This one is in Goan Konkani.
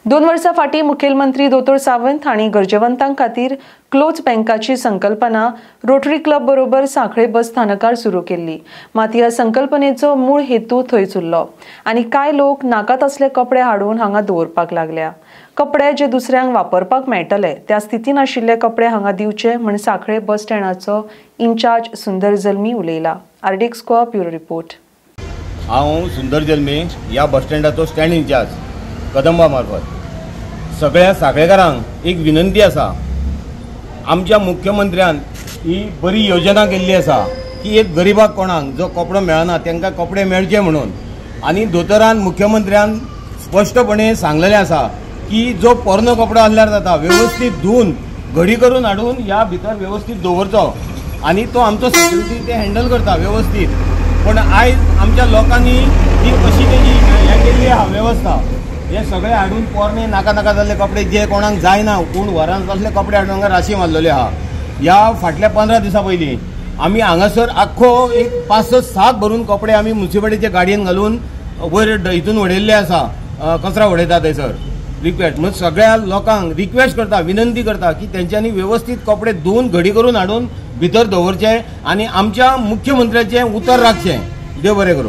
2 वर्सां फाटीं मुखेलमंत्री दोतोर सावंत हांणी गरजेवंतां खातीर क्लोथ बँकाची संकल्पना रोटरी क्लब बरोबर सांखळे बस स्थानकार सुरू केल्ली. मात ह्या संकल्पनेचो मूळ हेतू थंयच उरलो आनी कांय लोक नाका तसले कपडे हाडून हांगा दवरपाक लागल्या. कपडे जे दुसऱ्यांक वापरपाक मेळटले त्या स्थितीन आशिल्ले कपडे हांगा दिवचे म्हण सांखळे बस स्टँडाचो इन्चार्ज सुंदर जल्मी उलयला. RDX Goa bureau report. हांव सुंदर जल्मी ह्या बस स्टँडाचो स्टँड इन्चार्ज कदंबा मार्फत सगळ्या सांखळेकारांक एक विनंती आसा. आमच्या मुख्यमंत्र्यान ही बरी योजना केल्ली आसा की एक गरिबाक कोणाक जो कपडो मेळना तांकां कपडे मेळचे म्हणून, आनी दोतोरान मुख्यमंत्र्यान स्पश्टपणे सांगलेलें आसा की जो पोरणो कपडो आसल्यार जाता वेवस्थीत धुवन घडी करून हाडून ह्या भितर वेवस्थीत दवरचो आनी तो आमचो सेक्युरिटी ते हँडल करता वेवस्थीत. पण आयज आमच्या लोकांनी ती कशी तेजी हें केल्ली आहा वेवस्था, हे सगळे हाडून पोरणे नाका नाका जाल्ले कपडे जे कोणाक जायना कोण व्हरान तसले कपडे हाडून हांगा राशी मारलेले आहा. ह्या फाटल्या 15 दिसां पयलीं आमी हांगासर आख्खो एक 5-6 साक भरून कपडे आमी मुन्सिपालिटीच्या गाडयेन घालून वयर हितून उडयल्ले आसा, कचरा उडयता थंयसर. रिक्वेस्ट म्हणून सगळ्या लोकांक रिक्वेस्ट करता, विनंती करता की तेंच्यांनी वेवस्थीत कपडे धुवन घडी करून हाडून भितर दवरचे आनी आमच्या मुख्यमंत्र्याचें उतर राखचें. देव बरें करूं.